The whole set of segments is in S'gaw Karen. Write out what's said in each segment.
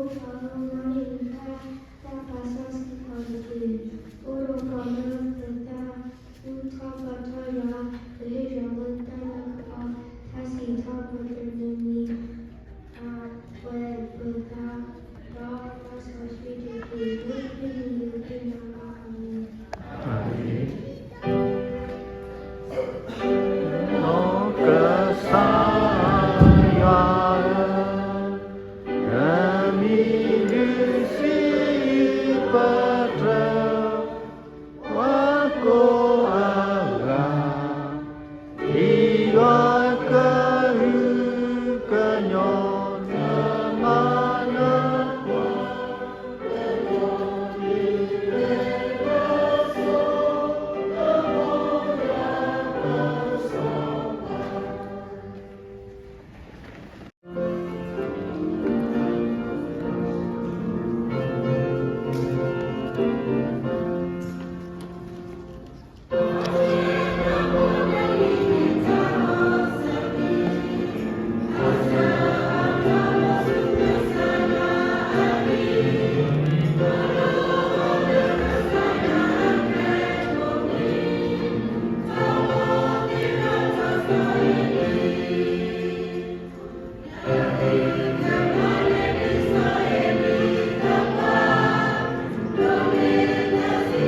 ပှၤမၤန့ၢ်ပတၢ် တၢ်ပာ်စီဆှံတက့ၢ်. အိၣ်ဒီးပှၤလၢပတၢ်သူၣ်ထီၣ်ဘှီထီၣ်ယွၤ, ပဟ့ၣ်ယွၤလၢတၢ်လၢကပီၤ, တၢ်စံးထီၣ်ပတြၢၤန့ၣ်မ့ၢ် အပှဲၤပသး ဒီးတၢ်စီဆှံတက့ၢ်. လၢခရံာ်နံၤယွၤခရံာ်နၤအမံၤ, အၤမ့ၣ်. ကစၢ်ယွၤဧၢ, နမံၤ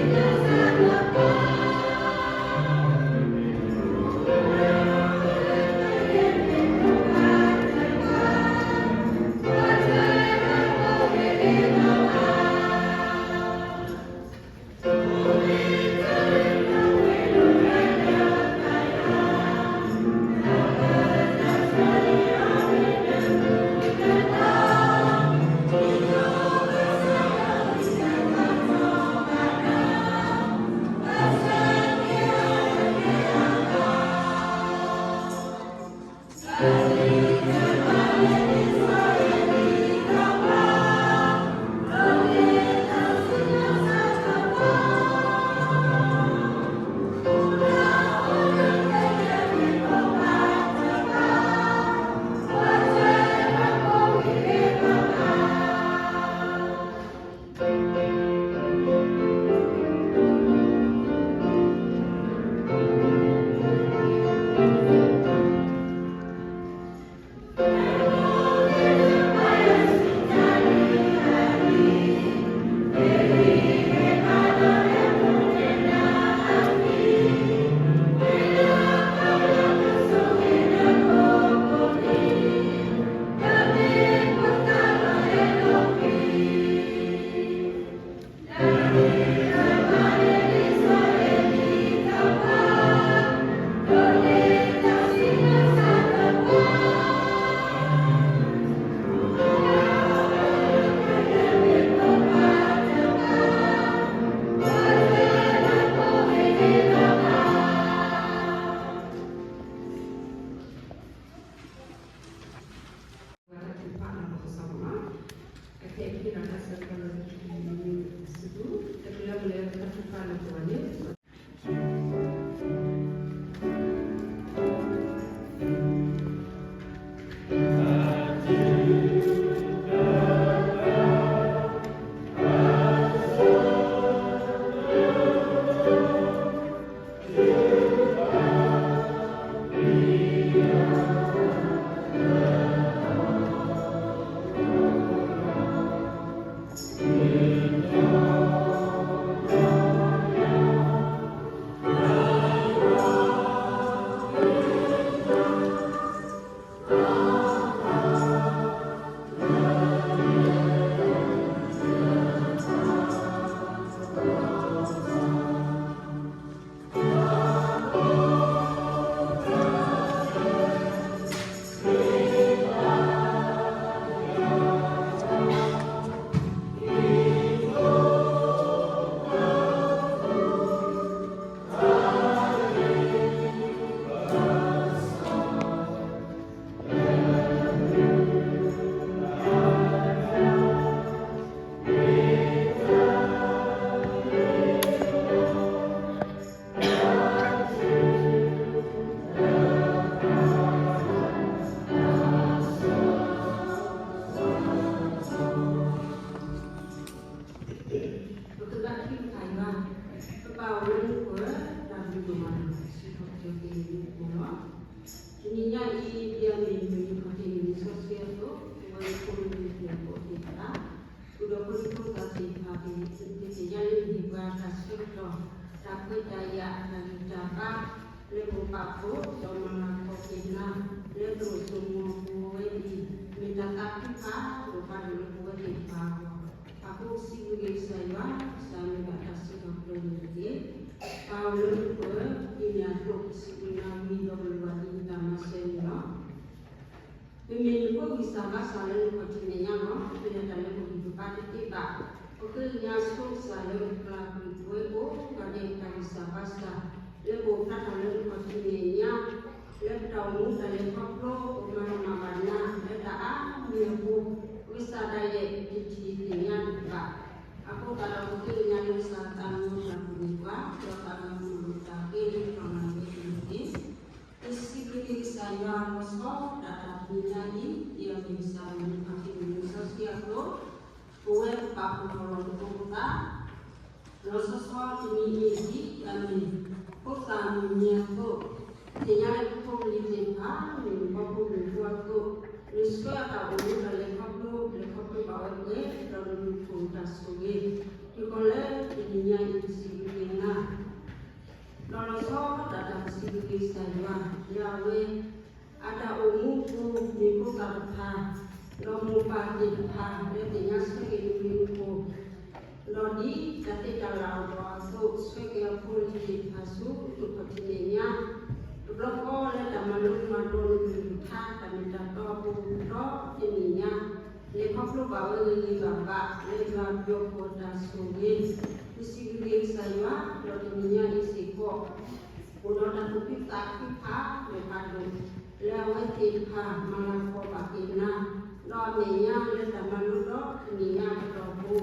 ဒုးစံးပတြၢၤ ပှၤကိးဂၤ, ဒ်ယွၤကဟုကညီၤ နမၤနၢၤပှၤ ပသ့ၣ်ညါလၢမ့ၢ်ပှၤတၢ်ဆၢကတီၢ်, တၢ်ခွဲးတၢ်ယာ်, တၢ်ဂံၢ်တၢ်ဘါ, လၢပပာ်ဖှိၣ်ဒီးမၤလၤကပီၤက့ၤနၤ, လၢတၢ်အိၣ်ဆိးမူအပူၤဝဲအံၤ, မ့ၢ်တၢ်သးခုဖးဒိၣ်ဖးဒိၣ်လၢပဝဲသ့ၣ်တဖၣ်အဂီၢ်, အဃိပစံးဘျုးက့ၤကစၢ်ယွၤ, ကစၢ်မ့ၢ်ဘၣ်တၢ်စံးထီၣ်ပတြၢၤန့ၣ်တက့ၢ်. ပၢ်လၢပှဲၤဒ်န့ၣ်အသိး ပစံးဘျုးနၤဝံၤဒီးပလၢၢ်ဘၣ်ဒ်နတၢ်မၤစၢၤန့ၣ်လီၤ. ပမ့ၢ်နဖိဂံၢ်စၢ်ဘါစၢ်လၢနခီၣ်ထံးမဲာ်ညါလီၤ. ပလဲၤတၢ်လၢပဂံၢ်ပဘါတသ့ဘၣ်. ပဃ့ကညးဆိကစၢ်လၢပကျါပှဲၤပဝဲကိးဂၤဒဲး ပတၢ်ဂံၢ်စၢ်ဘါစၢ်, လၢပအိၣ်ဖျါထီၣ်လၢနခီၣ်ထံးမဲာ်ညါ, လၢပတၢ်အိၣ်မူတၢ်လဲၤခီဖျိ ပမၤလီၤမၢ်ဘၣ်နၤ လၢတၢ်အါမံၤအဃိ, ပကစၢ်ဒၣ်ယဲ ပတထံၣ်သ့ၣ်ညါတဘၣ်. အဃိသတးဒီး ပဃ့ကညးလၢကစၢ်သးမံၤတၢ်ကူၣ်န့ၢ်ပှၤ, ဒီးသးမံၤမုၢ်လီၤတၢ်ကဲလၢပထီၣ်မၤဝဲအံၤတက့ၢ်. ပစံးဘျုးက့ၤကစၢ်ယွၤလီၤဆီဒၣ်တၢ်တနံၤညါအံၤ, ဒ်အမ့ၢ်ကစၢ်ယွၤမ့ၢ်ပှၤသ့ၣ်မုၢ်လၢစီဆှံအသိး, ပဝဲပပာ်ဖှိၣ်ထီၣ်လီၤပသး လီၤဆီဆီတနံၤအံၤ ဒ်အမ့ၢ်ဖိသၣ်မုၣ်ကမဲအသိး, သ့ၣ်ညါလၢပဖိပလံၤသ့ၣ်တဖၣ် မ့ၢ်ပဖိမုၣ်ဖိအသိး, နဆှၢအတၢ်အိၣ်မူတၢ်လဲၤခီဖျိ လဲၤခီဖျိဘၣ်ဝဲပှဲၤ ဒီးနဒုးဖှိၣ်တၢ်ဆိၣ်ဂ့ၤ, တုၤဃီၤလၢတနံၤညါအံၤ ပစံးဘျုးက့ၤနၤ ဒီးလီၤဆီဒၣ်တၢ်ပစံးဘျုးက့ၤကစၢ်ယွၤ လၢအဝဲ အတၢ်အိၣ်မူအပူၤ မ့ၢ်ဖိသၣ်တဖၣ်, ဒီးမိၢ်ပၢ်သ့ၣ်တဖၣ် လၢသ့ၣ်ညါဆၢက့ၤနမံၤနဖိ, ဒီးဒ်တၢ်သ့တၢ်လၢ်အိၣ်ဒီးအသိး ဆှၢက့ၤအဖိအလံၤသ့ၣ်တဖၣ်ဆူနခီၣ်ထံးမဲာ်ညါ, တဘျီဃီလၢတၢ်မၤလိမၤဒိးနကလုၢ်ကထါ တၢ်မ့ၢ်တၢ်တီအပူၤ ဒီးတနံၤညါ လဲၤခီဖျိဘၣ်ဝဲဂ့ၤဂ့ၤဘၣ်ဘၣ် လၢယွၤပျီပူၤအတၢ်ဆိၣ်ဂ့ၤ, ပစံးဘျုးက့ၤကစၢ်ယွၤ ဒီးတနံၤညါအံၤစ့ၢ်ကီး အိၣ်ဒီးတၢ်သူၣ်ခုသးခုဖးဒိၣ်ဖးဒိၣ် လၢအဝဲသ့ၣ်တဖၣ်မၤလၤကပီၤဘၣ်က့ၤနၤ, ဒီးအမဲာ်ညါလၢတၢ်မၤလိဒီးတနံၤညါအကတီၢ်ပူၤ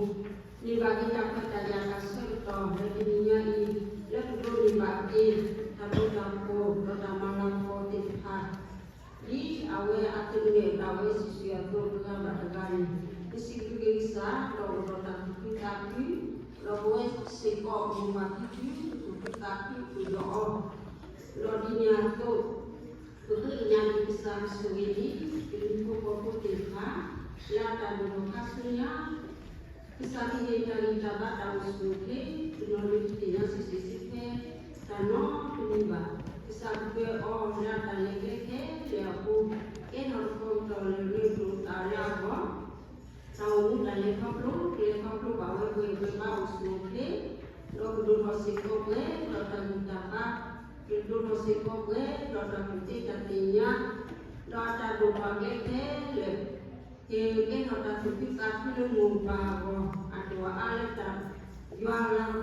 န့ၢ်ဘၣ်က့ၤတၢ်ခွဲးတၢ်ယာ်တၢ်ဆၢကတီၢ်လၢတနံၤညါအံၤ လၢပဒိးန့ၢ်ဘၣ်က့ၤ တၢ်ဘျုးတၢ်ဖှိၣ်ဒီးတၢ်မၤလၤကပီၤသ့ၣ်တဖၣ် ဒ်အဝဲအသနၢၣ်ဒၣ်ဝဲစုာ်စုာ်အသိး တဂၤဘၣ်တဂၤန့ၣ် ပစံးဘျုးက့ၤကစၢ် ဒီးအိၣ်ဒီးတၢ်သူၣ်ခုသးခု, ဒီးပဝဲစ့ၢ်ကီး မိၢ်ပၢ်ဖံဖု သူၣ်ခုသးခုအိၣ်ဒီးအီၤ, ဒီးဒ်န့ၣ်အသိး ပဃ့ကညးက့ၤကစၢ်ကဆိၣ်ဂ့ၤန့ၣ် ကလံၤဖိဃီဖိသ့ၣ်တဖၣ် လၢအတၢ်ဒိၣ်ထီၣ်ခါဆူညါ ကစၢ်ကဟ့ၣ်တၢ်ဂံၢ်တၢ်ဘါတၢ်အိၣ်ဆူၣ်အိၣ်ချ့ တနီၤလၢတသ့ၣ်ညါစံးဆံးဆံးဖဲ တၢ်နီတမံၤဘၣ်. ကစၢ်ကပၢၤအီၤလၢအတၢ်လဲၤကျဲခဲလၢာ်အပူၤ ကဲထီၣ်တကတီၢ်ကတီၢ်လၢအရ့ဒိၣ်သးလၢအဂီၢ် တၢ်အိၣ်မူတၢ်လဲၤခီဖျိ ကလဲၤခီဖျိဘၣ်ဝဲပှဲၤပှဲၤဘၣ်အိၣ်ဆူၣ်အိၣ်ချ့, ဒီးကဒိၣ်ထီၣ်စ့ၢ်ကီးပှဲၤဒီးတၢ်ဂံၢ်တၢ်ဘါ, ကဒိၣ်ထီၣ်စ့ၢ်ကီးပှဲၤဒီးတၢ်ကူၣ်သ့တၢ်သ့ၣ်ညါ, ဒီးအတၢ်ဒိၣ်ထီၣ်ကျဲခဲလၢာ် ကကဲထီၣ်တၢ်သူၣ်ခုသးခုလၢမိၢ်ပၢ်အဂီၢ် အဒိၣ်အအါလၢတၢ်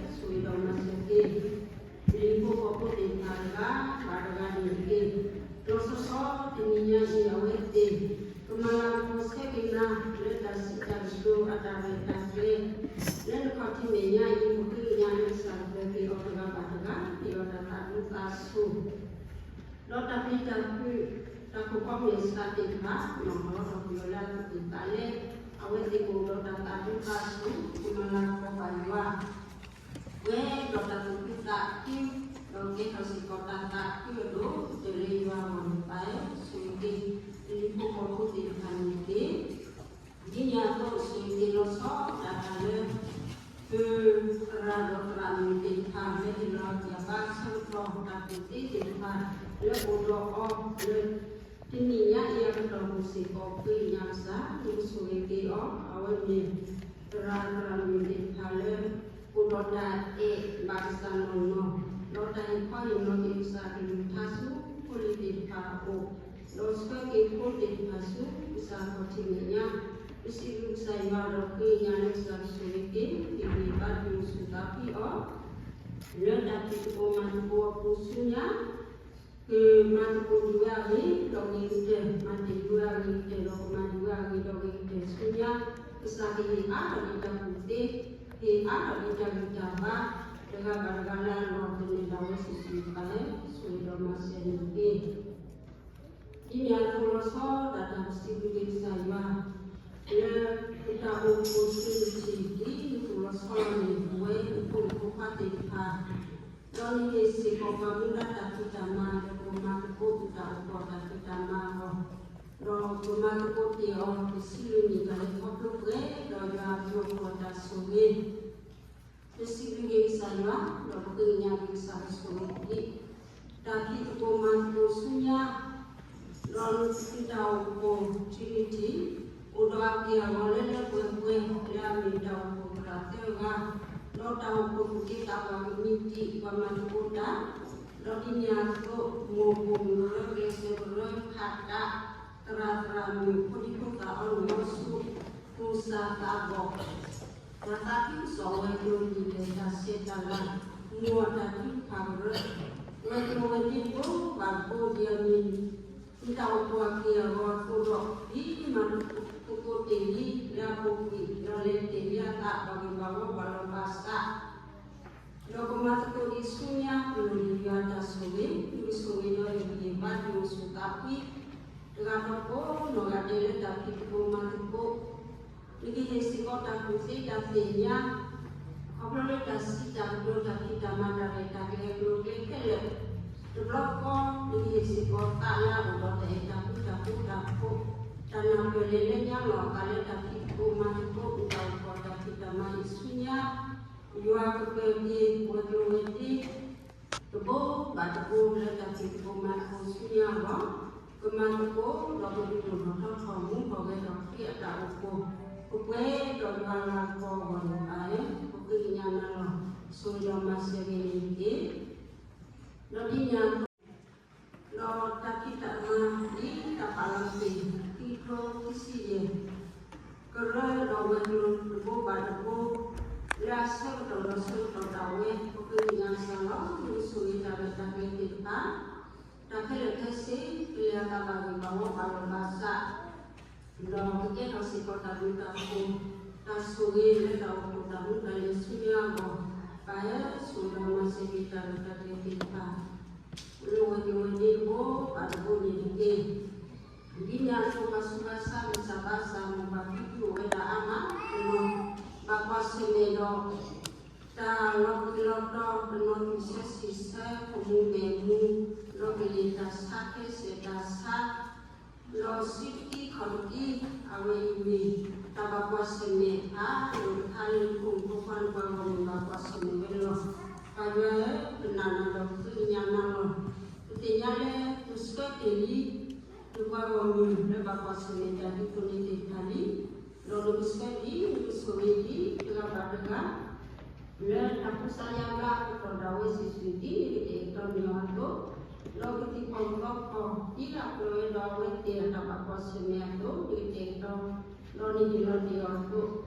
ယွၤလၤကပီၤအဂီၢ် ကသ့န့ၢ်ဘၣ် ဆိၣ်ဂ့ၤဒီးမၤစၢၤက့ၤ လံၤဖိဃီဖိသ့ၣ်တဖၣ်တဂၤဘၣ်တဂၤန့ၣ်တက့ၢ်. လီၤဆီဆီတနံၤညါအံၤ အဝဲသ့ၣ် ကမၤလၤကပီၤဆၢက့ၤနၤ လၢတၢ်စံးတၢ်ကတိၤအတၢ်ရဲၣ်တၢ်ကျဲၤ လၢနခီၣ်ထံးမဲာ်ညါအံၤ ပဃ့ကညးလၢကစၢ်ကပၢၤက့ၤအီၤတဂၤဘၣ်တဂၤ ဒ်အတၢ်သးဒူသးဆူၣ် ဒီးတၢ်ပျံၤတၢ်ဖုး တၢ်ခိၣ်ဖီမ့ၢ်စးသ့ၣ်တဖၣ် နီၢ်နီၢ်ထီၣ်ပယီၤလၢအသူၣ်ကံၢ်သးလဲ, အဝဲသ့ၣ်ကအိၣ်ဒီးတၢ်သးဒူသးဆူၣ် ကမၤလၤကပီၤဘၣ်ယွၤ ပှဲၤဒီးတၢ်သူၣ်ခုသးခု, ဒီးကဲထီၣ်စ့ၢ်ကီးတၢ်သးခုအဒိၣ်ကတၢၢ်လၢယွၤအဂီၢ်န့ၣ် ပၢ်ဧၢ, ဆိၣ်ဂ့ၤက့ၤ လံၤဖိဃီဖိသ့ၣ်တဖၣ်န့ၣ်တက့ၢ်. ဒ်န့ၣ်အသိး ဆိၣ်ဂ့ၤက့ၤလီၤဆီဒၣ်တၢ်လၢ ပသရၣ်ဒီးသရၣ်မုၣ်သ့ၣ်တဖၣ် လၢဟ့ၣ်လီၤအတၢ်ဘါဆၢကတီၢ် တၢ်ကူၣ်သ့သ့ၣ်တဖၣ် လၢအိၣ်ဒီးအီၤလၢ တနံၤညါအံၤအကတီၢ်ပူၤစ့ၢ်ကီး ပဃ့ကညးကစၢ် ဆိၣ်ဂ့ၤက့ၤအီၤ အဝဲမ့ၢ် သရၣ်သရၣ်မုၣ်သ့ၣ်တဖၣ်လၢ အိၣ်ဒီးတၢ်အဲၣ်ဘၣ်ကစၢ်နီၢ်နီၢ်, ဒီးတၢ်ဟ့ၣ်ခီဟ့ၣ်နီၤက့ၤကစၢ်ကလုၢ်ကထါဆူဖိလံၤသ့ၣ်တဖၣ်အအိၣ်, ဒီးဆှၢက့ၤဖိသ့ၣ်တဖၣ်ဆူကစၢ်ခီၣ်ထံးမဲာ်ညါ, ပစံးဘျုးကစၢ်ယွၤဒီးဃ့ကညးလၢကစၢ်ဆိၣ်ဂ့ၤက့ၤ ဟ့ၣ်ဂံၢ်ဘါတုၤအိၣ်ဆူၣ်သးဖှံအီၤ လၢတၢ်ဖံးသကိးမၤသကိးအပူၤဆူညါ, ကမၤသကိးဒံးဝဲအဂ့ၤဒီးဂ့ၤကတၢၢ်, မၤသ့ၣ်ဒံးဝဲအဂ့ၤကတၢၢ်ဒီးကမၤဒံးဝဲအဂ့ၤဒီးဂ့ၤကတၢၢ်ဆူညါ, ကစၢ်ကဟ့ၣ်အါထီၣ်ဒံးတၢ်ကူၣ်သ့, ဟ့ၣ်အါထီၣ်ဒံးတၢ်ဂံၢ်တၢ်ဘါ, တဂၤဘၣ်တဂၤလၢအလီၢ်သနၢၣ်ဒၣ်ဝဲစုာ်စုာ်တဖၣ်လၢ ဆိၣ်ဂ့ၤဒီးမၤစၢၤန့ၣ်တက့ၢ်. ဒ်န့ၣ်အသိးလီၤဆီဒၣ်တၢ်ပစံးဘျုးက့ၤကစၢ်ယွၤ လၢပတၢ်အိၣ်ဖှိၣ်ဆၢထံၣ် ဒ်နသိၣ်လီၤဆီလီၤန့ၣ် ပဝဲနဖိမုၣ်ဖိခွါသ့ၣ်တဖၣ် ဒီးနဟ့ၣ်စ့ၢ်ကီးပှၤမူဒါတၢ်ဖံးတၢ်မၤ လၢပကမၤသကိးပတၢ်အိၣ်ဖှိၣ်တၢ်ဖံးတၢ်မၤအဂီၢ်, ဒီးပကမၤ သကိးတ့ၢ်အီၤ တဆံလွံၢ်နံၣ်တၢ်လဲၤခီဖျိပှဲၤဒီးယွၤအဘျုးအဖှိၣ်အတၢ်ဆိၣ်ဂ့ၤ, ပစံးဘျုးက့ၤကစၢ်ယွၤ ဒီးပဃ့ကညးက့ၤကစၢ်ယွၤဆိၣ်ဂ့ၤက့ၤ တၢ်ဖံးသကိးမၤသကိးဆူညါ ဒီးနသုတၢ်အိၣ်ဖှိၣ် Trinity အိၣ်ဒီးအက့ၢ်အဂီၤလၢလၢပှဲၤပှဲၤ လၢအမ့ၢ်တၢ်အိၣ်ဖှိၣ်သရၣ်သၢဂၤ, ဒီးတၢ်အိၣ်ဖှိၣ်ကက့ၤသးပှၢ်ကမံးတံာ် ပှၤမၤသကိးတၢ်, ဒီးဒ်န့ၣ်အသိး မိၢ်ပိာ်မုၣ်ကရၢ ကျဲးစၢးကရၢ ဖးတၢ် သရၣ်သရၣ်မုၣ် ဖိဒံဖိသၣ်အီနုၢ်အီဆူၣ် သူၣ်စၢ်သးဘီၣ် တၢ်သးခုကစီၣ်ဝဲၤကျိၤလံာ်လဲၢ် တၢ်ဆဲးတၢ်လၤ မိၢ်အတၢ်ထုကဖၣ်ကရၢ, ဝဲၤကျိၤဝဲၤဒ့တဘိဘၣ်တဘိ ဒ်အမ့ၢ် နတၢ်အိၣ်ဖှိၣ်အက့ၢ်အဂီၤအသိးဒီး ဒ်မၤသကိးတ့ၢ်လံလၢအပူၤကွံာ် ဒီးလဲၤတ့ၢ်လံအသး ဘၣ်ဂ့ၢ်ဘၣ်ဝီဘၣ်လီၤဘၣ်စး ဒီးကမၤသကိးဒံးဆူညါ ပလိၣ်ဒံးယွၤအတၢ်ဆိၣ်ဂ့ၤ, ဒုးဆိၣ်ဂ့ၤဒီးယကဟ့ၣ်ဘါဒံးအိၣ်ဆူၣ်သးဖှံ, တဂၤဒီးကိးနီၢ်ဂၤဒဲးလၢတၢ်ဖံးသကိးမၤသကိး, နကဟ့ၣ်စ့ၢ်ကီးတၢ်ကူၣ်သ့တၢ်သ့ၣ်ညါ, ခီဖျိလၢတၢ်စံးတၢ်ကတိၤ တၢ်ဖံးတၢ်မၤ တၢ်ရဲၣ်တၢ်ကျဲၤအကျိၤအကျဲခဲလၢာ်, တဘျီဃီ နကဟ့ၣ်စ့ၢ်ကီးသးလၢအအိၣ်ဒီးတၢ်အဲၣ်တၢ်ကွံတၢ်ဃူတၢ်ဖိး, တၢ်နၢ်ပၢၢ်လဲၤလၢညါလီၤအသးလၢတၢ်ဖံးသကိးမၤသကိး တၢ်အိၣ်ဖှိၣ်တၢ်ဖံးတၢ်မၤအံၤဆူညါ, ယွၤကပၢၤက့ၤဝဲၤကျိၤဝဲၤဒ့ တဘိဘၣ်တဘိလၢတၢ်ဖံးသကိးမၤသကိးဆူညါအဂီၢ်, ကမၤသကိးဒီးကဒုးအိၣ်ထီၣ်ထီထီၣ်မူထီၣ်ဂဲၤထီၣ်ခရံာ်အတၢ်အိၣ်ဖှိၣ်, ပပှဲၤဒီးယွၤလၤကပီၤအဂီၢ်န့ၣ်ဘၣ်လၢ ပဃ့ကညးနၤလီၤ, ဆိၣ်ဂ့ၤဒီးမၤစၢၤဂ့ၤန့ၣ်တက့ၢ်. ဒီးဒ်န့ၣ်အသိး ဒီးတၢ်ဖံးတၢ်မၤ ဒ်တၢ်ပာ်လီၤတ့ၢ် ခံကထိခံဆံယဲၢ် ကရၢဒီးဝဲၤကျိၤတဘိဘၣ်တဘိ လၢအဆၢကတီၢ်ဒီးဆၢကတီၢ်ဒၣ်ဝဲ ပဃ့ကညးစၢ်လီၤ, မ့ၢ်ဆိၣ်ဂ့ၤတၢ်ရဲၣ်တၢ်ကျဲၤသ့ၣ်တဖၣ် တၢ်ခဲလၢာ်ခဲဆ့ ကလဲၤအသးဘၣ်ဂ့ၢ်ဘၣ်ဝီဘၣ်လီၤဘၣ်စး ဒီးကကဲထီၣ်စ့ၢ်ကီးတၢ်ဘျုးတၢ်ဖှိၣ် တၢ်ဆိၣ်ဂ့ၤလၢတၢ်အိၣ်ဖှိၣ်တၢ်မူတၢ်လဲၤဆူညါအဂီၢ်, ပၢ်ဧၢ ဆိၣ်ဂ့ၤဒီးမၤစၢၤက့ၤတၢ်ရဲၣ်တၢ်ကျဲၤသ့ၣ်တဖၣ်, လၢဝဲၤကျိၤဝဲၤဒ့တဘိဘၣ်တဘိန့ၣ်တက့ၢ်. ဒ်န့ၣ်အသိး ပှၤဆူးပှၤဆါ ဂံၢ်စၢ်ဘါစၢ် မိၢ်ပၢ်ဖံဖုအိၣ်ဝဲဒၣ်အါမး, တနီၤ ဘၣ်ကွၢ်ဆၢၣ်မဲာ်ဒီး တၢ်လီၤပျံၤလီၤတီၤ, တနီၤသူၣ်ဆၢဆံၣ်ဆၢ ခိၣ်မူမဲာ်မူ, ဒီးကလ့ၢ်တၢ်ဆါ ခဲစဲးတၢ်ဆါ ဒီးစုတကံခီၣ်တကံ, အဝဲအံၤမ့ၢ် တၢ်ဘၣ်ကွၢ်ဆၢၣ်မဲာ်ဖးဒိၣ်တခါလၢ ပဖိမုၣ်ဖိခွါလၢပှၤဂီၢ်မုၢ်ဘၣ်ကွၢ်ဆၢၣ်မဲာ်ဝဲလီၤ. ပၢ်ယွၤဧၢ, ပနာ်နၤဒီးပဃ့ကညးနၤလီၤ. ပသ့ၣ်ညါလၢ ပဆှၢတ့ၢ်လံ ပပှၤဂီၢ်မုၢ်လၢဘၣ်ကွၢ်ဆၢၣ်မဲာ်တၢ်ဒ်သိးန့ၣ်သ့ၣ်တဖၣ်လံ, ဒီးနကဆှၢဒံး နကဆိၣ်ဂ့ၤဒံး တဂၤဘၣ်တဂၤ လၢတၢ်ကူစါယါဘျါအကတီၢ်ဒၣ်ဝဲစုာ်စုာ် ဒ်နကတဲာ်ကတီၤန့ၢ်အီၤအသိး, ဒီးကသံၣ်ဖီၣ်သီခီၣ် ဒ်လၢအကြၢးဝဲဒီးအဝဲသ့ၣ်အတၢ်ဘၣ်ကွၢ်ဆၢၣ်မဲာ်အသိး နကတဲာ်ကတီၤ, ဒီးနဟ့ၣ်လီၤတ့ၢ်အီၤအသိး, ပ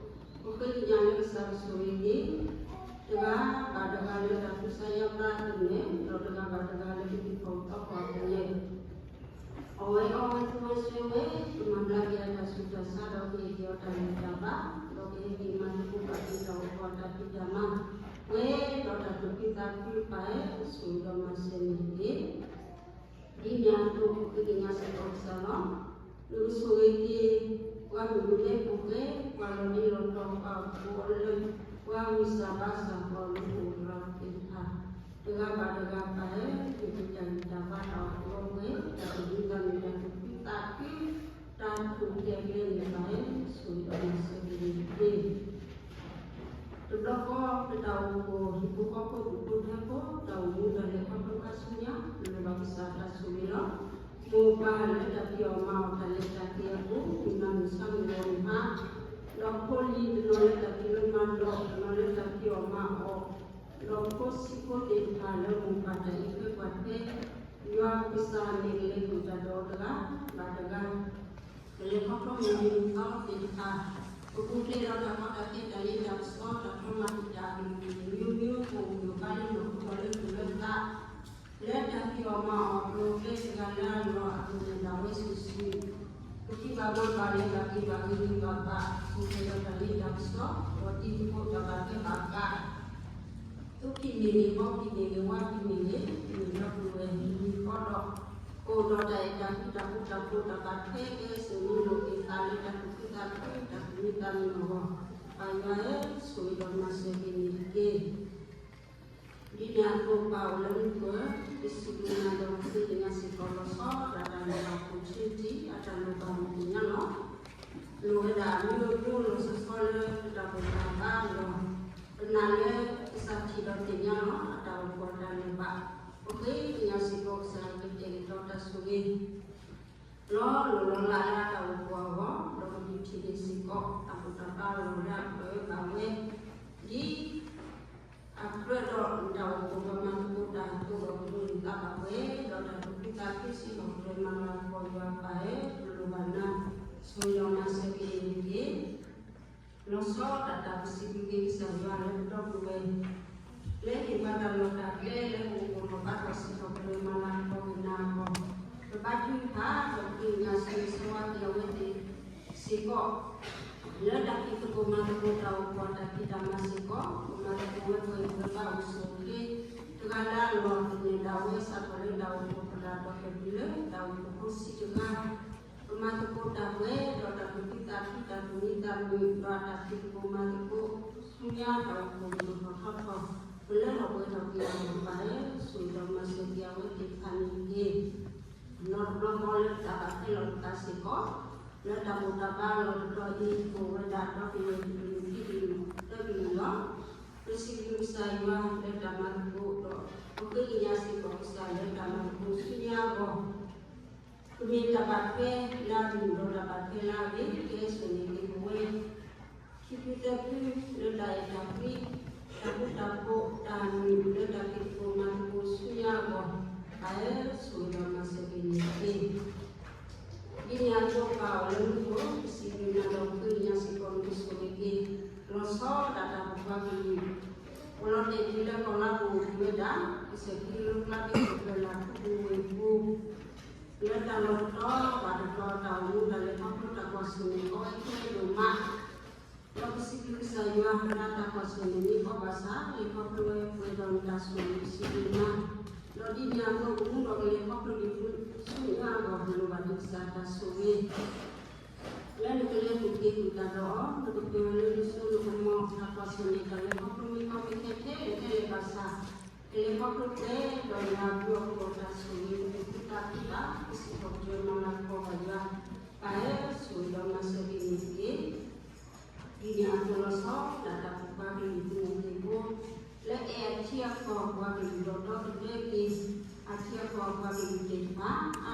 ဃ့ကညးလၢကစၢ်ကဆိၣ်ဂ့ၤက့ၤ တဂၤဘၣ်တဂၤလၢတၢ်ကူစါယါဘျါအသိးန့ၣ်, ဒီးတဂၤဘၣ်တဂၤလၢကသံၣ်ဖီၣ်သီခီၣ်အသိးန့ၣ် အီၣ်ဝဲအီဝဲ သူဝဲစွဲဝဲ, ကမၤဘျါက့ၤအတၢ်ဆူးတၢ်ဆါ ဒီးကဟ့ၣ်က့ၤအီၤတၢ်ဂံၢ်တၢ်ဘါ, ဒီးကဟဲက့ၤမၤသကိးဘၣ်က့ၤတၢ်အိၣ်ဖှိၣ်တၢ်ဖံးတၢ်မၤ, ပှဲၤဒီးတၢ်သူၣ်ခုသးခု ပၢ်ဧၢ ဆိၣ်ဂ့ၤဒီးမၤစၢၤန့ၣ်တက့ၢ်. ဒ်န့ၣ်အသိး ပဃ့ကညးစ့ၢ်ကီးကစၢ်လီၤ. နကဆိၣ်ဂ့ၤက့ၤ ပှၤမုၣ်ကမဲဖိဃဲ, ပှၤလီၤဒ့လီၤတီၤ, ပှၤအိၣ်ဖှိၣ်အီၤလၢ ပှၤဂံၢ်စၢ်ဘါစၢ် ပှၤအိၣ်လၢအိၣ်သရၣ်သ့ၣ်တဖၣ် တဂၤဘၣ်တဂၤ ပၢ်ဧၢ, မ့ၢ်တၢ်ဂံၢ်တၢ်ဘါ တၢ်အိၣ်ဖှိၣ်အီၤပှဲၤ, တၢ်သူၣ်ခုသးခု တၢ်သူၣ်ခုသးခု, တၢ်ထူၣ်ဖျဲးကျဲန့ၣ် ပၢ်ဧၢ, ဆိၣ်ဂ့ၤဒီးမၤစၢၤက့ၤန့ၣ်တက့ၢ်. တဘျီဃီ ပတၢ်အိၣ်ဖှိၣ် ဟံၣ်ဖိဃီဖိ ဒူၣ်ဖိထၢဖိ တၢ်အိၣ်မူတၢ်လဲၤခီဖျိခါဆူညါ ပလိၣ်ဘၣ်ကစၢ်တၢ်ဆိၣ်ဂ့ၤလီၤ. မိၢ်ပၢ်လၢတၢ်ဖံးအီၣ်မၤအီၣ် တၢ်လဲၤတၢ်က့ၤအပူၤ မုၢ်နၤမုၢ်ဆါမုၢ်ဂီၤမုၢ်ဟါ, ဒီးဖိလံၤ တနီၤလၢတၢ်ဖံးလၢမၤဒီး တနီၤလၢတၢ်ဖံးအီၣ်မၤအီၣ်, ဒီးဖိဆံးဖိသ့ၣ်တဖၣ်လၢမိၢ်ပၢ်တၢ်အံးထွဲကွၢ်ထွဲ, ယွၤကစၢ်န့ၣ်ကလဲၤဃုာ်တၢ်ဒီးတဂၤဘၣ်တဂၤ ကလဲၤခီဖျိမုၢ်နံၤမုၢ်သီသ့ၣ်တဖၣ်, ပပူၤဖျဲးဒီးတၢ်ကီတၢ်ခဲ တၢ်လ့တၢ်ပစီ တၢ်ဖျီမၤတံာ်တာ်အကလုာ်ကလုာ် မျိုးမျိုး ပအိၣ်ဂံၢ်အိၣ်ဘါလၢနီၢ်ခိဒီးလၢသူၣ်လၢသး, လၢတၢ်ဖံးအီၣ်မၤအီၣ်အကျိၤအကျဲ တဂၤလၢအလီၢ်အကျိၤန့ၣ် ဒၣ်ဝဲစုာ်စုာ်, ပထံၣ်ဘၣ်မၤဘၣ်လဲၤဘၣ်က့ၤဘၣ်ဂ့ၤဂ့ၤဘၣ်ဘၣ်, ပူၤဖျဲးဒီးတၢ်လ့တၢ်ပစီ ဒီးတံၤသကိးတၢ်ဘၣ်ထွဲဘၣ်ဃး သူၣ်ဖှံန့ၣ်ဂ့ၤ ဘီဖှံန့ၣ်ဂ့ၤ ဝါဖှံန့ၣ်ဂ့ၤ, မ့ၢ်လၢပဝဲနံၤဃီဒီး ကအိၣ်ဒီးတၢ်အဲၣ်တၢ်ကွံ တၢ်ဃူတၢ်ဖိး တၢ်ဘၣ်ထွဲကဲ စိာ်မူလိာ်က့ၤသးလၢတၢ်သူၣ်ခုသးခု တၢ်သူၣ်မံသးမုာ်အဂီၢ်, ပၢ်ယွၤဧၢ, ဆိၣ်ဂ့ၤဒီးမၤစၢၤက့ၤန့ၣ်တက့ၢ်. ဒ်န့ၣ်အသိးပၢ်အိၣ်လၢမူခိၣ်ဧၢ, ပစံးဘျုးနၤဒီးဃ့ကညးစ့ၢ်ကီးလီၤဆီဒၣ်တၢ်လၢပှၤ opportunity အတၢ်လိၣ်ဘၣ်မုၢ်တနံၤညါလီၤ. လိၣ်ဝဲဒၣ်အမံၤအမံၤလီၤဆီဆီလၢပတၢ်အိၣ်ဖှိၣ်တၢ်ဘါဒီး ပနာ်လၢကစၢ်ထံၣ်ဒီးသ့ၣ်ညါလီၤ အတၢ်အိၣ်ဖှိၣ်တၢ်လိၣ်ဘၣ်, ပဃ့ကညးစ့ၢ်ကီးကစၢ်ယွၤကတဲာ်ကတီၤတၢ်ဆိၣ်ဂ့ၤ လီၤလိၢ်လီၤလးလၢအတၢ်အိၣ်ဖှိၣ်အဂီၢ်, ဒီးကဒုးထံၣ်န့ၢ်စ့ၢ်ကီး တၢ်ဘူၣ်တၢ်ဘါလီၤလၢအပၢၢ်ဘၣ်ဝဲ, ဒ်အကြၢးဒီးတၢ်အိၣ်ဖှိၣ်ဒီးမၤသကိးတၢ်အသိးဒီး ပဒိးန့ၢ်သါဘၣ်ပှဲၤဒီးတၢ်သူၣ်ခုသးခုစ့ၢ်ကီး ပှၤမၤလၤကပီၤယွၤပၢ်ဧၢ, ပလိၣ်ဘၣ်နၤ, ဆိၣ်ဂ့ၤဒီးမၤစၢၤက့ၤန့ၣ်တက့ၢ်. လီၤဆီဒၣ်တၢ်ပစံးဘျုးက့ၤကစၢ်ယွၤလၢပဒီပုၢ်ဝဲၢ် လၢဟ့ၣ်ပှၤတၢ်လီၢ်တၢ်ကျဲလၢပအိၣ်ဖှိၣ်ထီၣ်ဘါထီၣ်စ့ၢ်ကီး ပမၤလၤကပီၤက့ၤနၤအဂီၢ်, ပဘါထုကဖၣ်ဒီးဃ့ကညးဆိၣ်ဂ့ၤဆိၣ်ဝါက့ၤအဝဲသ့ၣ်စ့ၢ်ကီး လၢတၢ်ဖံးသကိးမၤသကိးတၢ်အိၣ်ဖှိၣ်အတၢ်ဖံးတၢ်မၤစ့ၢ်ကီး, ပမၤသကိးဝဲပှဲၤပှဲၤဘၣ်အိၣ်ဆူၣ်အိၣ်ချ့, တဂၤလၢအလီၢ်သန့ၤဒၣ်ဝဲစးထီၣ်လၢတၢ်အိၣ်ဖှိၣ်သရၣ်ဒီးကဒုးလၢတၢ်အိၣ်ဖှိၣ်ဖိဆံးတဂၤ ပမၤသကိးတၢ်ပှဲၤဒီးတၢ်သူၣ်ခုသးခု တၢ်သူၣ်မံသးမုာ် ဒီးအတၢ်ဖံးသကိးမၤသကိးဆူညါတၢ်အိၣ်ဖှိၣ်ကဒိၣ်ထီၣ်ထီထီၣ် ပလၢထီၣ်ပှဲၤထီၣ်က့ၤအဂီၢ်ပၢ်ဧၢ, ဆိၣ်ဂ့ၤဒီးမၤစၢၤက့ၤအဝဲသ့ၣ်တဖၣ်န့ၣ်တက့ၢ်. နီတဘျီဃီလၢပတၢ်ဘၣ်ထွဲလိာ်ပသးစ့ၢ်ကီး လၢတၢ်ဘူၣ်တၢ်ဘါလီၢ်တတီၤအံၤ အိၣ်ဝဲဒၣ်ဒီကလုာ်တကလုာ်ခံကလုာ်သၢကလုာ်လီၤ. ပစံးဘျုးကစၢ်ယွၤလၢတၢ်မၤသကိးဒီး ပဃ့ကညးစ့ၢ်ကီးကစၢ်လၢတၢ်မၤသကိးဆူညါအဂီၢ် ပမ့ၢ်တၢ်ဘၣ်ထွဲလၢအဂ့ၤဒီးတၢ်ဘၣ်ထွဲလၢအဂ့ၤ ကဟဲစိာ်န့ၢ်က့ၤပဝဲ ခံဖုသၢဖု လၢတၢ်အဲၣ်တၢ်ကွံ, တၢ်ဃူတၢ်ဖိး တၢ်မုာ်လၢတၢ်ဖံးသကိးမၤသကိးဆူညါအဂီၢ်, ပၢ်ဧၢ ဆိၣ်ဂ့ၤဒီးမၤစၢၤက့ၤန့ၣ်တက့ၢ်. ဒ်န့ၣ်အသိးပၢ်အိၣ်လၢမူခိၣ် ပစံးဘျုးနၤဒီးဃ့ကညးစ့ၢ်ကီးနဆိၣ်ဂ့ၤက့ၤ လီၤဆီဒၣ်တၢ်ပိာ်ခွါကလုာ် ပလီၤတဲာ်တုၤလၢကီၢ်လါပူၤအိၣ်ဝဲဒၣ် ကစၢၢ်ခံလိကျါ ကစၢၢ်ဖၢလၢ်ထူပူၤဝ့ၢ်ပူၤ လၢတၢ်လီၢ်တတီၤဘၣ်တတီၤ တၢ်အိၣ်မူတၢ်လဲၤခီဖျိတၢ်ကွၢ်ဆၢၣ်မဲာ် ကီဝဲခဲလၢာ်ဒိၣ်မး, ဒီးပစံးဘျုးကစၢ်ယွၤ လၢတၢ်ကွၢ်ဆၢၣ်မဲာ်န့ၣ် ကီဘၣ်ဆၣ် လဲၤခီဖျိဝဲပှဲၤဒီးနတၢ်ဆိၣ်ဂ့ၤ ပစံးဘျုးနၤ, ဒီးဒ်န့ၣ်အသိးကမူဒီးကလဲၤခီဖျိဒံးဆူညါအဂီၢ် လိၣ်ဘၣ်ဒံးကစၢ်တၢ်ဆိၣ်ဂ့ၤ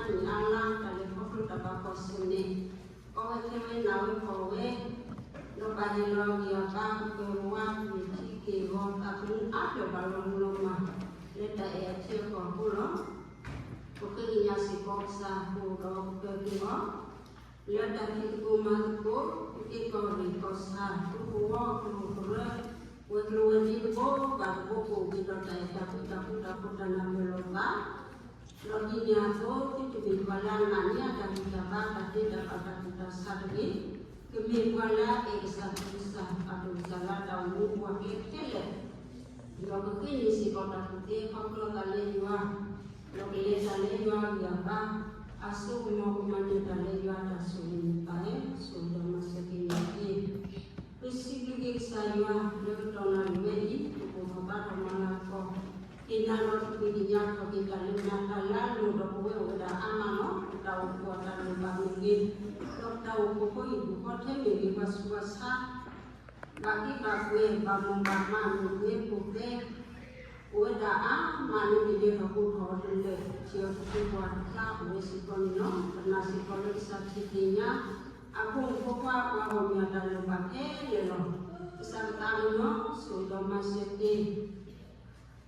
လၢနကလဲၤပူၤက့ၤဃုာ်တၢ်ဒီးအီၤ, နကပၢၤလၢနစိနကမီၤ တၢ်ကွၢ်ဆၢၣ်မဲာ်တၢ်လဲၤခီဖျိမ့ၢ်ကီမ့ၢ်ခဲခဲလၢာ်ခဲလၢာ်ဘၣ်ဆၣ်, ကလဲၤခီဖျိပှဲၤဒီးယွၤအဘျုးအဖှိၣ်တၢ်ဆိၣ်ဂ့ၤ နကသူၣ်ခုသးခုဘၣ် ပစံးထီၣ်ပတြၢၤမၤလၤကပီၤဘၣ်ယွၤ, ပၢ်ဧၢ ဆိၣ်ဂ့ၤဒီးမၤစၢၤက့ၤန့ၣ်တက့ၢ်. ဒ်န့ၣ်အသိးလီၤဆီဒၣ်တၢ်ပိာ်ခွါကလုာ်သုးမုၢ်သံၣ်ဘိ, လၢအဲၣ်အထံအကီၢ်ပှၤကလုာ်ဒီးဒီသဒၢက့ၤ အထံအကီၢ်ပှၤကလုာ်သ့ၣ်တဖၣ် အါနံၣ်အါလါ တၢ်လဲၤခီဖျိတၢ်ဘၣ်ကွၢ်ဆၢၣ်မဲာ် ကီဝဲခဲဝဲနၢ်ဝဲဖှီၣ်ဝဲ, ဒီးဘၣ်ဟ့ၣ်လီၤအဂံၢ်အဘါ ကပၢၤကဝါ ကန့ၢ်ထံက့ၤဂီၤ သးသမူအါဖျၢၣ်ဘၣ်လီၤမုၢ်လီၤမၢ် လၢတၢ်အဲၣ်အထံအကီၢ်အဃိလီၤ. ပဃ့ကညးစ့ၢ်ကီးကစၢ်အဃိဒီးပၢၤက့ၤအီၤ လၢတၢ်ဖံးသကိးမၤသကိး က့ၤကီၢ်ရ့ၣ်ကီၢ်ဆၣ် သူၣ်ကဝီၤကရူၢ်ကရၢ ဝဲၤကျိၤဝဲၤဒ့တဘိဘၣ်တဘိ ကအိၣ်က့ၤဒီးတၢ်အဲၣ်တၢ်ကွံတၢ်ဃူတၢ်ဖိးတၢ်နၢ်ပၢၢ်လိာ်သး, ဒီးဒ်န့ၣ်အသိး သုတမ့ၢ်ပှၤလၢအနာ်န့ၢ်အတၢ်ဂံၢ်တၢ်ဘါ တၢ်သ့တၢ်ဘၣ် တၢ်ကူၣ်တၢ်ဆးတဂ့ၤ, ကမ့ၢ်ပှၤလၢအအဲၣ်ကစၢ်သူၣ်ကစၢ် ပာ်ဒိၣ်ကစၢ်လၢတၢ်အိၣ်မူပှၤကျဲခဲလၢာ် ဒီးကဃ့န့ၢ်စ့ၢ်ကီးတၢ်ကူၣ်သ့ခီဖျိအသးလၢယွၤ, ဒီးကလဲၤတၢ်လၢယွၤအဂံၢ်အဘါ, အစိကမီၤကမၤနၢၤတၢ်လၢယွၤအတၢ်ဆိၣ်ဂ့ၤန့ၣ် ပၢ်ဧၢ ဆိၣ်ဂ့ၤဒီးမၤစၢၤက့ၤန့ၣ်တက့ၢ်. ပစံးဘျုးက့ၤကစၢ်ယွၤ လၢကတီၢ်နၣ်ရံၣ်ဝဲအံၤ ပဘူၣ်ထီၣ်ဘါထီၣ်မၤလၤကပီၤ က့ၤနၤဒီးတၢ်ဃ့ကညးထီၣ်က့ၤတၢ်လၢနၤ တၢ်လၢအလိၣ်ဒီးပဝဲအိၣ်ဝဲဒၣ်အါမးလီၤ. ပတၢ်အိၣ်ဖှိၣ်အတၢ်လိၣ်ဘၣ်မ့ၢ်ဂ့ၤ, ဒီးပတၢ်အိၣ်ဖှိၣ်ဖိဟံၣ်ဖိဃီထဲမ့ၢ်ဂ့ၤ, ပှၤဆူးပှၤဆါ ဘၣ်က့ဘၣ်ကွဲ ဘၣ်မိၢ်ဘၣ်မး မ့ၢ်ဂ့ၤဖိၣ်ဃဲ အိၣ်ဝဲဒၣ်အါမးလၢမ့ၢ်ဒဲးထီၣ်ဘိထီၣ်အီၤတလၢာ် ထံၣ်အီၤတသ့ပှၤတဖျါအိၣ်ဝဲစ့ၢ်ကီးန့ၣ်လီၤ. ပနာ်စ့ၢ်ကီးလၢကစၢ်ထံၣ်သ့ၣ်ညါ အဖိမုၣ်ဖိခွါပှၤဂီၢ်မုၢ်အတၢ်လိၣ်ဘၣ်ခဲလၢာ်လီၤ. ကစၢ်ပသးကညီၤ ဆိၣ်ဂ့ၤဒီးမၤစၢၤက့ၤ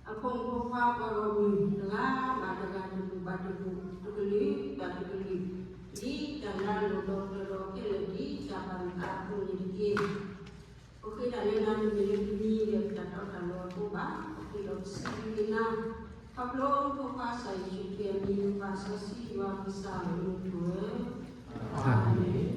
အဖိမုၣ်ဖိခွါပှၤဂီၢ်မုၢ် တဂၤဘၣ်တဂၤ တဘူၣ်ဘၣ်တဘူၣ် တကလုာ်ဘၣ်တကလုာ် ဒ်တၢ်လၢအလိၣ်ဒီးကတၢၢ်ဒီးခဲလၢာ် ဒ်တၢ်ဘၣ်နသးအသိးန့ၣ်တက့ၢ်. ပဃ့တၢ်လၢနၤတမ့ၢ်လၢပမံၤလၢပတၢ်တီတၢ်လိၤအဃိဘၣ်, ပဃ့ဒီးပစံးဘျုးက့ၤနၤ ခီဖျိဖိခွါကစၢ်ယ့ၣ်ၡူးခရံာ်အမံၤ ပၢ်စီဆှံယွၤကစၢ်အမံၤပူၤလီၤ. အၤမ့ၣ်.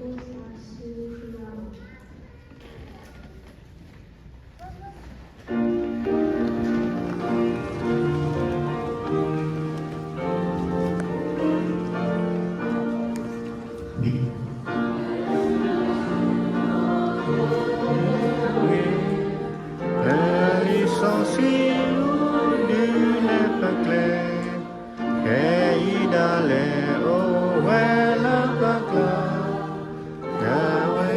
ပလံာ်စီဆှံအိၣ်ဒုးနဲၣ်ပကျဲ, ခဲအံၤဒၣ်လဲာ်အိၣ်ဝဲလၢပကျါ, ဒၣ်ဝဲ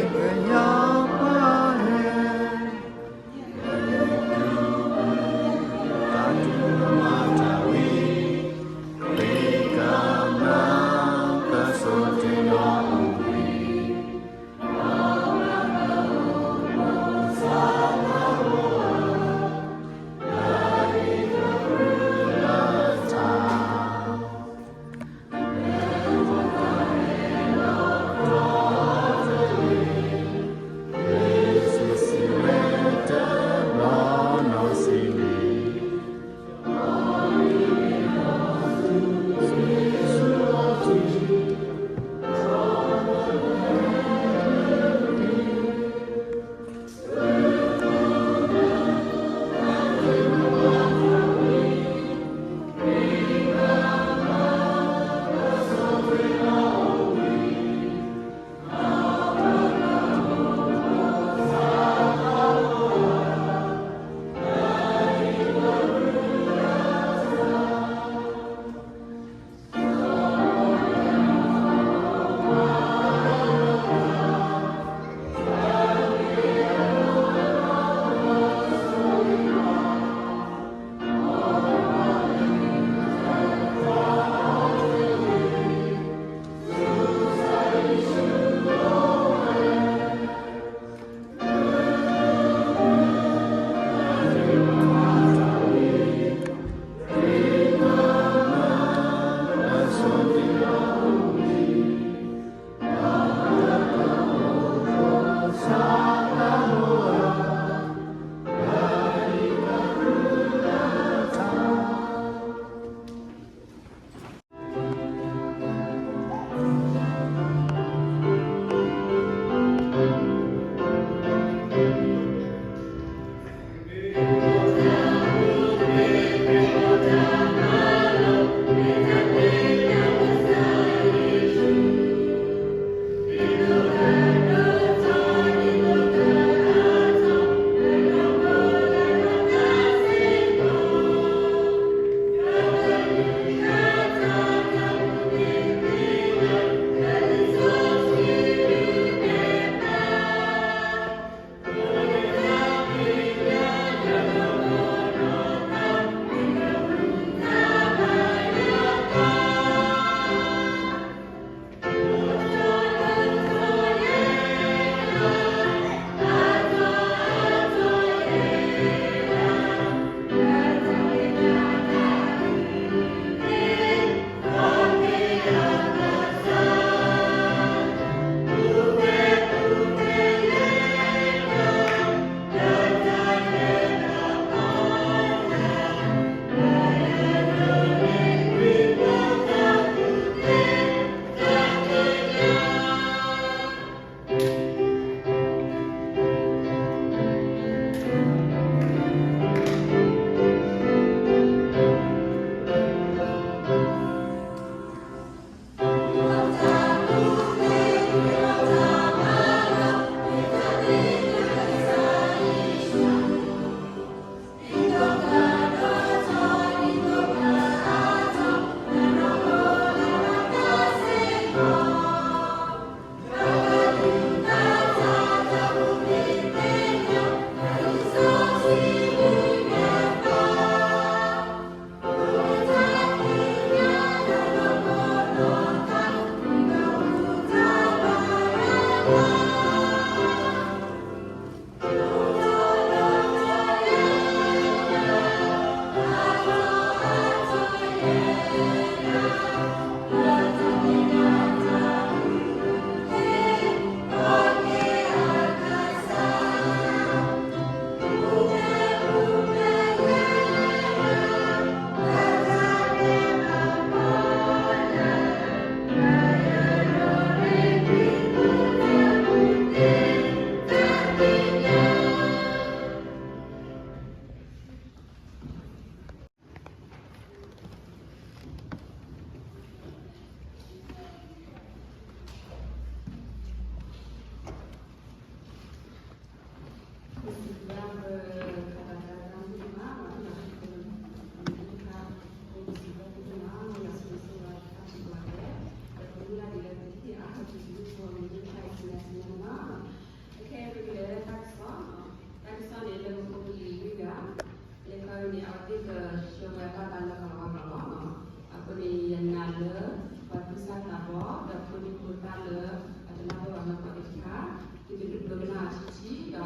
ထံထံဒီး နၤ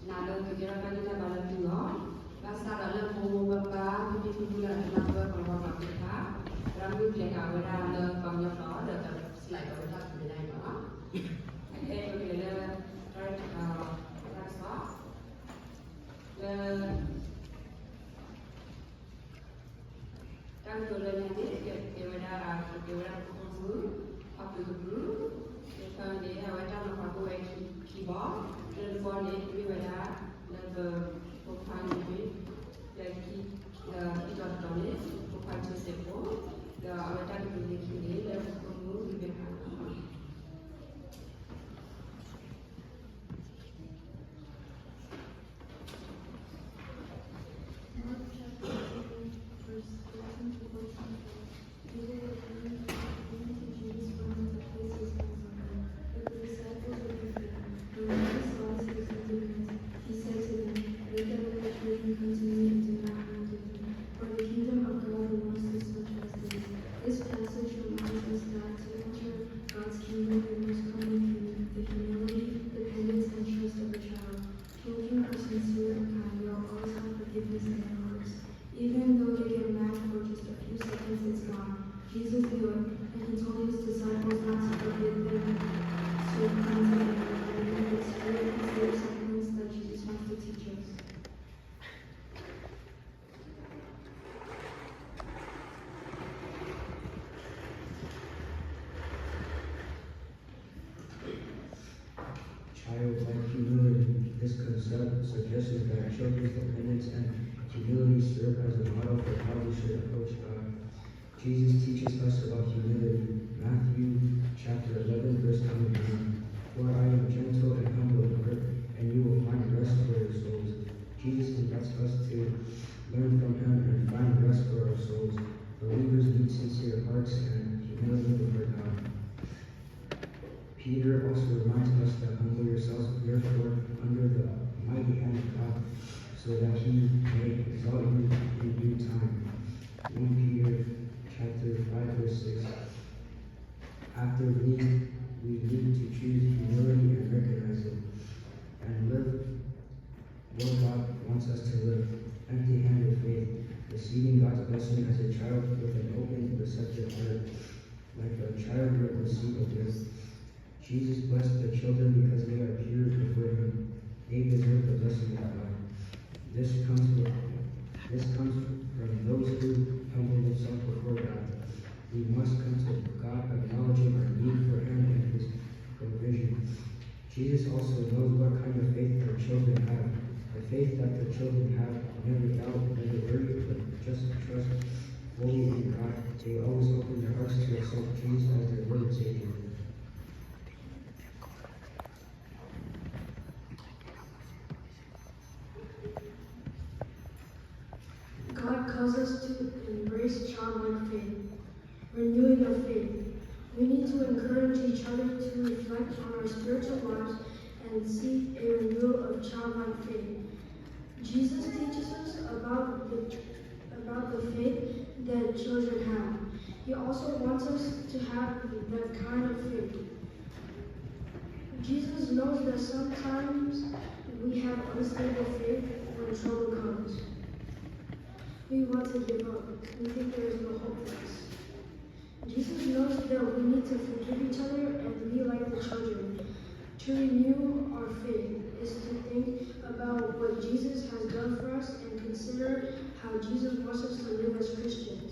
လၢကကဲထီၣ်တၢ်ဂံၢ်တၢ်ဘါလၢသုဂီၢ်, ဘၣ်ဆၣ်ဒီးလၢမိၢ်မိၢ်ပၢ်ပၢ် ဖံဖံဖုဖုလၢအတနၢ်ပၢၢ်ပှၤဂီၢ်ပှၤကျဲတဖၣ်, သရၣ်မုၣ်ကျဲၤဃာ်ဝဲဒၣ်လၢပှၤကညီကျိာ်ဒီး ကစးလဲၤကဝဲတၢ်သ့ၣ်ညါအံၤလီၤ. အခဲအံၤပကလဲၤလၢ တၢ်ကစီၣ် လၢ တၢ်ကတိၤလၢညါန့ၣ် ကကဲဝဲဒၣ် ကကဲဝဲဒၣ်ပဖိမုၣ် အပုၢ်တပုၢ်, တခါန့ၣ် အဝဲတၢ်နီၤဖးကအိၣ်ဝဲခံဘီ, လၢတဘီန့ၣ် မ့ၢ်ဝဲဒၣ် လၢပဖိခွါန့ၣ် လၢခံ လၢခံတီၤတတီၤန့ၣ် ဖိခွါထူစဲးဖိ, ဒီးအဝဲတၢ်ကတိၤလၢခံန့ၣ် လၢပဖိမုၣ် Rebecca Mark chapter seven, verse thirteen to fourteen says, Peter, the enemy, came to Jesus when he had placed his hands on him. But the disciples rebuked him. When Jesus saw this, he was indignant. He said to them, Let that which is good come to me and do not hinder me. For the kingdom of God belongs to such as these. This passage reminds us that to enter God's kingdom, we must come with humi-, the humility, dependence, and trust of a child. Children are sincere and kind. They always have forgiveness in their hearts. Even though they get mad for just a few seconds, it's gone. Jesus knew it, and he told his disciples not to forbid them to come to him, and then the Spirit considers some things that Jesus wants to teach us. Childlike humility. This concept suggests that children's dependence and humility serve as a model for how we should approach God. Jesus teaches us about humility. Matthew chapter eleven, verse twenty-nine. For I am gentle and humble in heart, and you will find rest for your souls. Jesus invites us to learn from him and find rest for our souls. Believers need sincere hearts and humility before God. Peter also reminds us to humble yourselves, therefore, under the mighty hand of God, so that he may exalt you in due time. One Peter chapter five, verse six. After we, we need to choose humility and recognize it, and live what God wants us to live, empty-handed faith, receiving God's blessing as a child with an open, receptive heart, like a child would receive a gift. Jesus blessed the children because they are pure before Him. They deserve the blessing of God. This comes from, this comes from those who humble themselves before God. We must come to God acknowledging our need for Him and His provision. Jesus also knows what kind of faith our children have. The faith that the children have never doubt, never worry, but just trust fully in God. They always open their hearts to accept Jesus as their Lord and Savior. God calls us to embrace childlike faith, renewing of faith. We need to encourage each other to reflect on our spiritual lives and seek a renewal of childlike faith. Jesus teaches us about the, about the faith that children have. He also wants us to have that kind of faith. Jesus knows that sometimes we have unstable faith when trouble comes. We want to give up. We think there is no hope for us. Jesus knows that we need to forgive each other and be like the children. To renew our faith is to think about what Jesus has done for us and consider how Jesus wants us to live as Christians.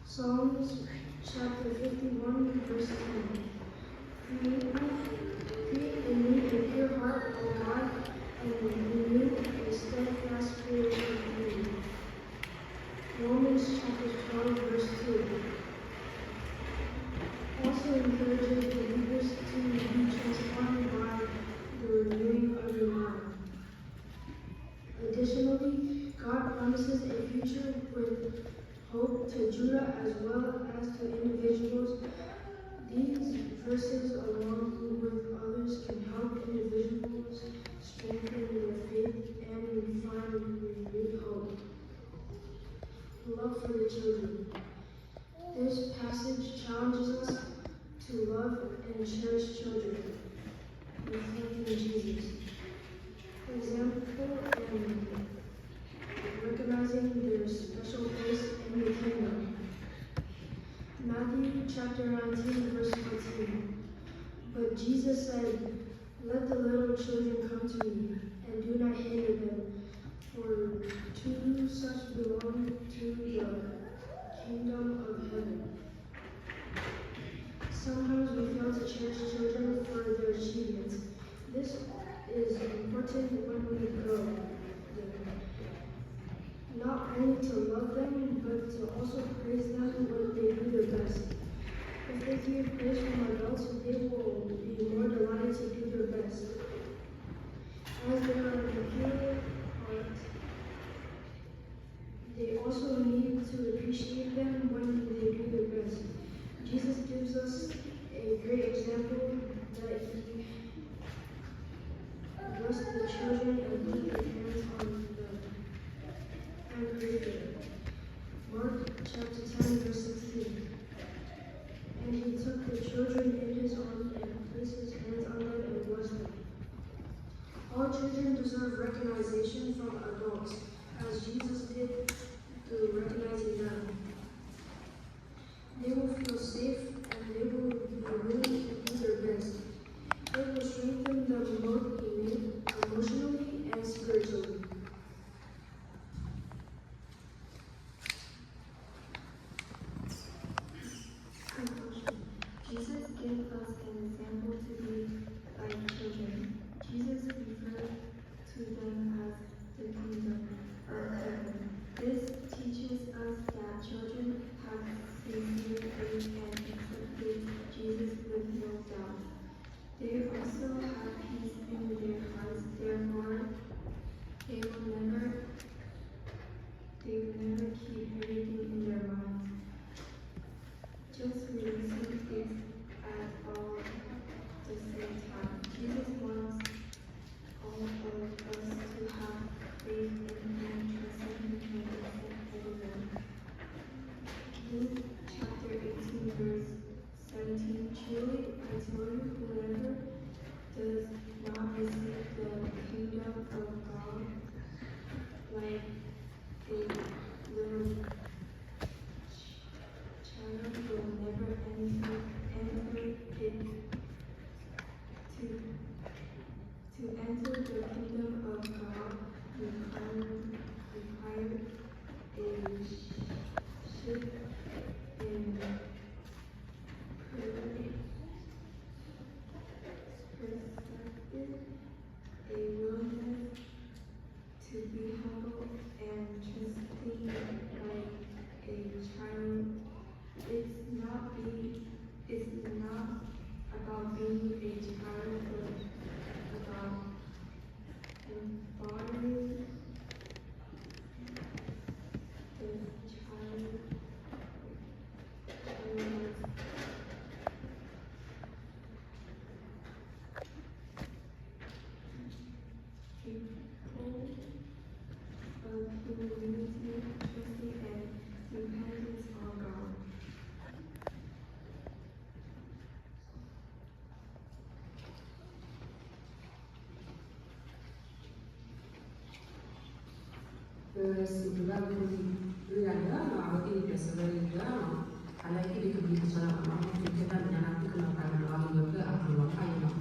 Psalms chapter fifty-one, verse ten. Create, create in me a pure heart, O God, and renew a steadfast spirit within me. Romans chapter twelve, verse two also encourages believers to be transformed by the renewing of your mind. Additionally, God promises a future with hope to Judah as well as to individuals. These verses, along with others, can help individuals strengthen their faith and find renewed hope. Love for the children. This passage challenges us to love and cherish children. reflecting Jesus. For example, and recognizing their special place in the kingdom. Matthew chapter nineteen, verse fourteen. But Jesus said, "Let the little children come to me, and do not hinder them, for to such belong to the kingdom of heaven." Sometimes we fail to cherish children for their achievements. This is important when we grow them. Not only to love them, but to also praise them when they do their best. If they hear praise from adults, they will be more delighted to do their best. As they are the pure heart, they also need to appreciate them when they do their best. Jesus gives us a great example that he blessed the children and put their hands on them and prayed for them. Mark chapter ten, verse sixteen. And he took the children in his arms and placed his hands on them and blessed them. All children deserve recognition from adults, as Jesus did through recognizing them. They will feel safe and they will be willing to do their best. It will strengthen them both emo- emotionally and spiritually. Conclusion. Jesus gave us an example to be like children. Jesus referred to them as the kingdom of heaven. This teaches us that children have sincere faith and accepted Jesus with no doubt. They also have peace in their hearts, therefore they will never, they will never keep everything in their minds. Just releasing it at all the same time. Jesus wants all of us to have faith in Him, trusting Him, and accept everyone. Luke chapter eighteen, verse seventeen. Truly, I tell you, whoever does not receive the kingdom of God like a little child will never enter, enter it. To, to enter the kingdom of God require, require a shift in per- perspective, a willingness to be humble and trusting like a child. It's not be, it's not about being a child, but about embodying the child, childlike people of humility, trusting, and dependence on God. ပစံးဘျုးဘၣ်ဖိလံၤတဂၤလၢ အဝဲသ့ၣ်န့ၣ် ပျဲစၢၤဝဲလံၤတဂၤလီၤ. အလၢဟ့ၣ်ဒံးကဘျံးကဆှီလၢအမၤ သုခဲတၢ်မဲာ်ညါ သုကနီၤဖးကဒီးအီၤလၢပှၤအကျိာ်လီၤဖးအံၤလီၤ.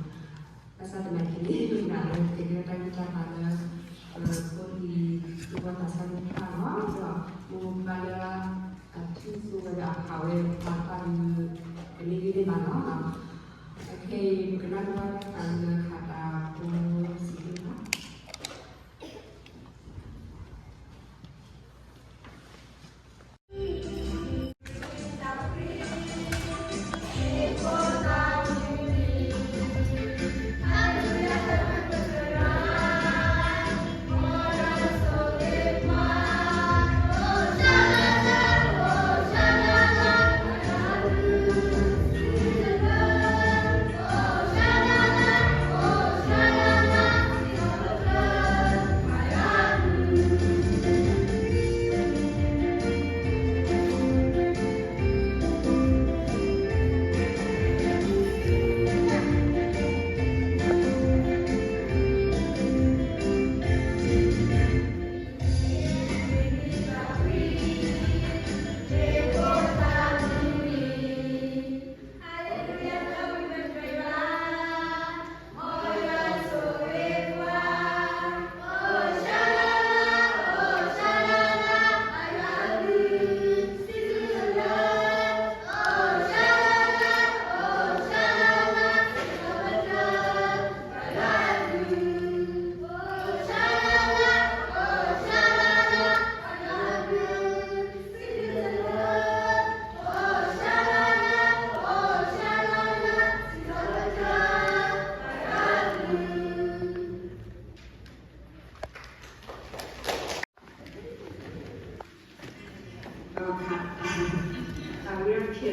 ဘၣ်ဆၣ်သနာ်က့န့ၣ် မ့ၢ်ဒၣ်လၢကကဲတၢ်ဂံၢ်တၢ်ဘါလၢ ဖိလံၤသဝီသးစၢ်သ့ၣ်တဖၣ်လီၤ. ဒီးမိၢ်ပၢ်လၢအထူၣ်ဆိဝဲဒီးအဖးဝဲ ပှၤတဖၣ်ဒီး ကန့ၢ်ဂ့ၤန့ၢ်ဘါလီၤ. အခဲအံၤ ပကနၣ်ဘၣ်တၢ်သးလၢခးတၢ်ဖိစံးတၢ်ဘၣ်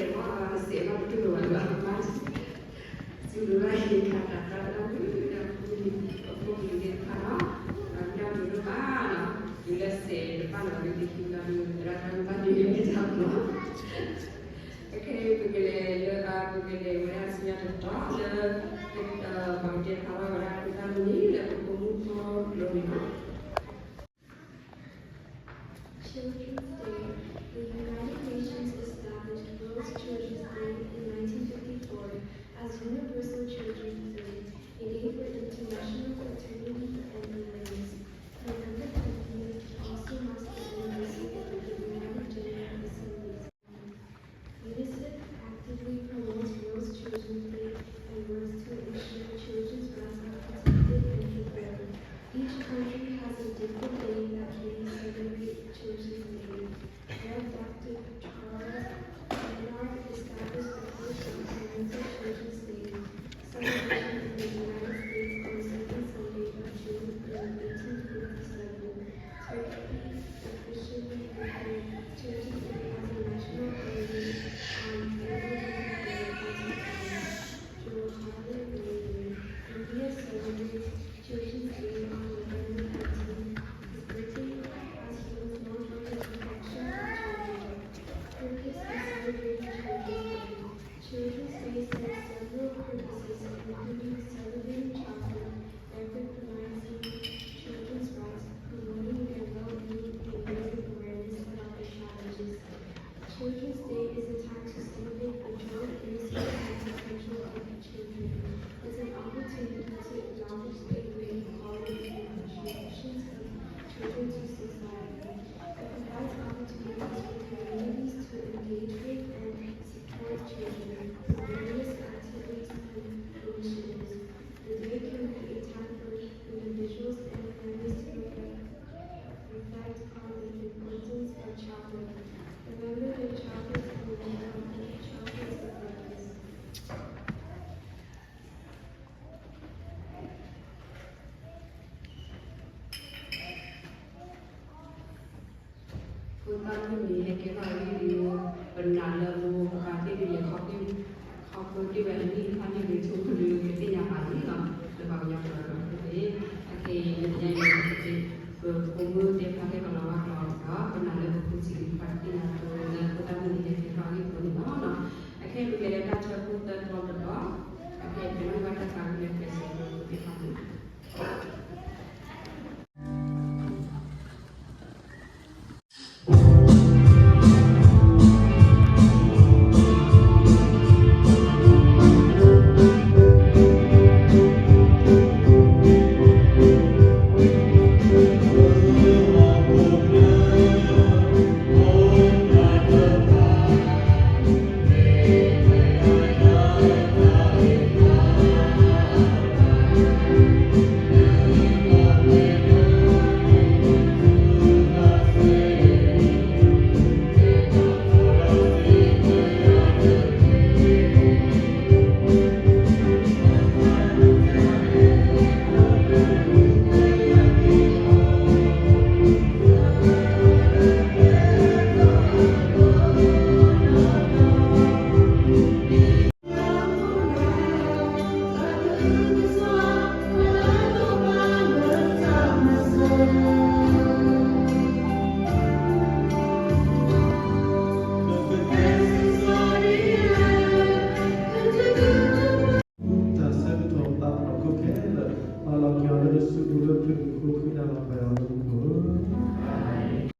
စဲးဘၣ်ပတူၢ်လိာ်ဘၣ်လၢအကမၣ် စူၢ်ဒိၣ်ဒၣ်ယ့ၣ်ခါတၢ်သးတၢ်မုာ်တၢ်ဖိလံၤ အဖိလံၤသ့ၣ်တဖၣ်လီၤ. ပှၤကညီတလိၣ်ဘၣ်လီၤ. တုၤလၢစဲးတဘၣ်လီၤဒုး တဟံးလီၤဒုး သရၣ်တၢ်မုၣ်ဘၣ်ဒုးလၢတၢ်ပူၤလီၤ. အခဲအံၤ ပကလဲၤလၢ ပကလဲၤဝဲဒၣ်ဆူညါတတီၤလၢ ပှၤကတဲဖျါထီၣ်ဝဲဒၣ်ဖိသၣ်မုၢ်နံၤလၢပဖိမုၣ်ဖိကျိန့ၣ်လီၤ. Children's Day. The United Nations established World Children's Day in nineteen fifty-four as Universal Children's Day, a day for international fraternity and awareness. November fifteenth also marks the anniversary of the United General Assembly's UNICEF actively promotes World Children's Day and works to ensure children's rights are protected and fulfilled. Each country has a different way that they celebrate Children's Day. While Doctor Charles Bernard established the first continental Children's Day celebration in the United States on the second Sunday of June in eighteen fifty-seven, Turkey officially declared Children's Day as a national holiday on April twenty-third, nineteen twenty. Joe Harvey Weinberg, India celebrates Children's Day on November fourteenth, his birthday, as he was known for his affection for children. Purpose of celebrating Children's Day. Children's Day serves several purposes, including celebrating childhood, recognizing children's rights, promoting their well-being, and raising awareness about their challenges. Children's Day is a time to celebrate the joy, innocence, and potential of children. It's an opportunity to acknowledge the great qualities and contributions of children to society. It provides opportunities for communities to engage with and support children through various activities and initiatives. The day can be a time for individuals and families to reflect, reflect on the importance of childhood. Remember that childhood is a wonderful, childhood is a gift. ဖိသၣ်မုၢ်နံၤဟဲကဲထီၣ်အဂ့ၢ်ဒ်အံၤ, ပနာ်လၢပကဘၣ်သ့ၣ်ဒ်လဲၣ် ခီဖျိ ခီဖျိသ့ၣ်ဝဲအနံၣ်တဖၣ်န့ၣ် ဂ့ၤဆိကမိၣ်ဒုး ကသ့ၣ်ညါဘၣ်လံလီၤ လၢပှၤကညီကျိာ်ဒီးသ့ၣ်. အခဲအံၤ လၢညါအံၤ ပဖိမုၣ်သ့ၣ်တဖၣ်ဟဲကလီၤဝါကျိာ်ဒီး ပနာ်လၢပဖိဆံးသ့ၣ်တဖၣ်ကသ့ၣ်ညါအသိးလၢဖိသၣ်မုၢ်နံၤဟဲကဲထီၣ်အဂ့ၢ်အကျိၤန့ၣ်လီၤ. အခဲအံၤ ပကလဲၤလၢတၢ်ဆၢဖိသၢတီတတီၤ, အခဲအံၤ ပကဘၣ်တၢ်သးဝံၣ်လၢကျဲးစၢးဖိသ့ၣ်တဖၣ်န့ၣ် တၢ်ဆၢကတီၢ်ပာ်ဖျါထီၣ်ခဲလၢာ် ပာ်လီၤက့ၤအီၤလၢတၢ်စုပူၤလၢခရံာ်ဖိဃံနၤလီၤပှဲၤအီၤ